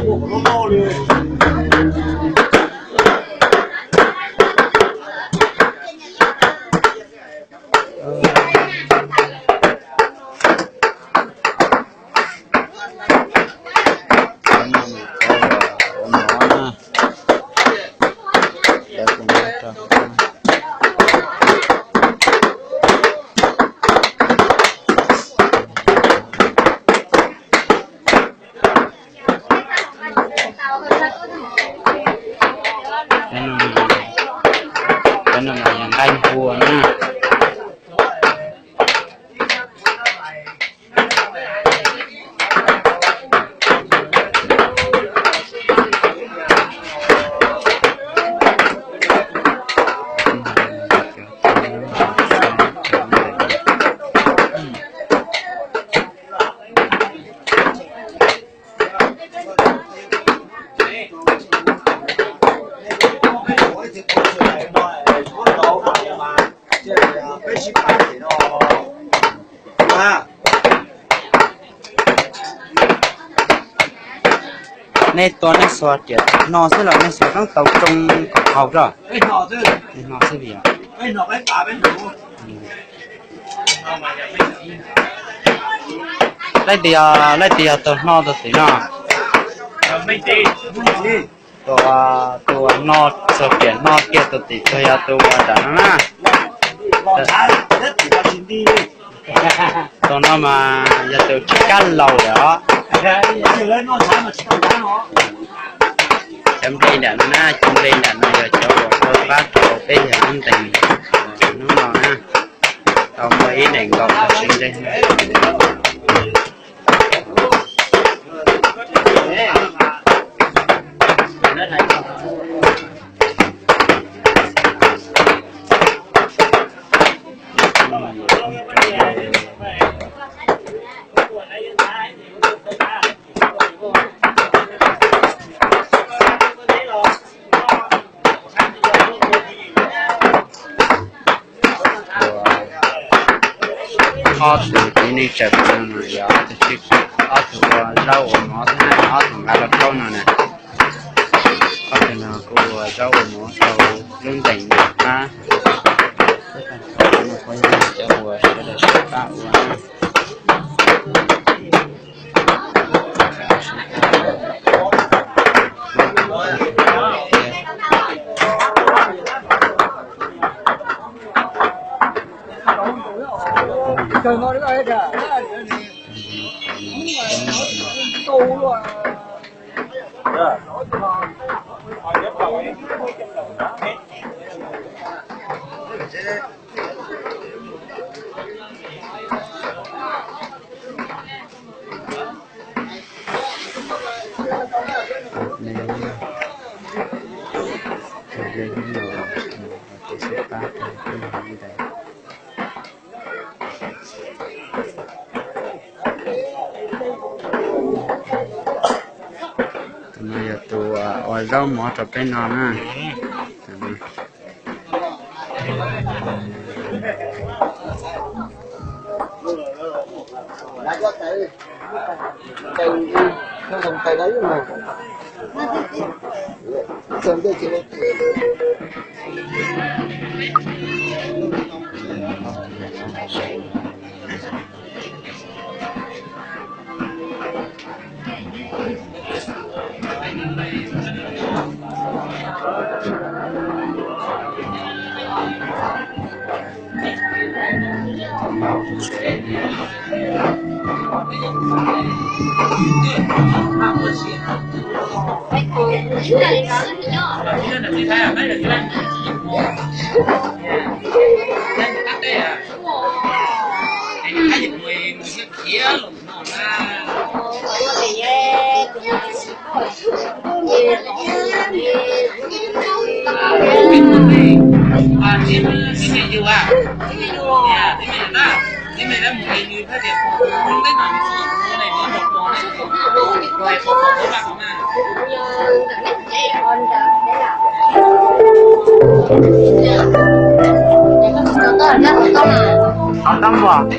Cov no mas yog nqaij npua na. Nej tua nej xuas tias no xwb los nej xuas koob tau tsoo kom haus tso? No xwb li os. Leej twg yog, leej twg yog tus hno tus tim no? Tus, tus hno txog tiam no kiag tus tim txog yog tus uas nram no na. Tus no mas yog tus tsis kab laus lawm os. Cov nplej nram no na, cov nplej nram no yog cov uas rau qab rau peb yawg lub ntees hnub no na. Tau muaj ib daim nkaum tau siv ntees. Ob tug tib neeg tsaws no yog ob tug, ob tug ua zaub ua mov xwb na, ob tug nqa rau plaub no na. Ob tug no kuj ua zaub ua mov rau lub ntees no qab. Cov uas sawv daws sib pab ua na. Tus no yog tus ua zaub mov rau peb no na. Qhov tau muaj.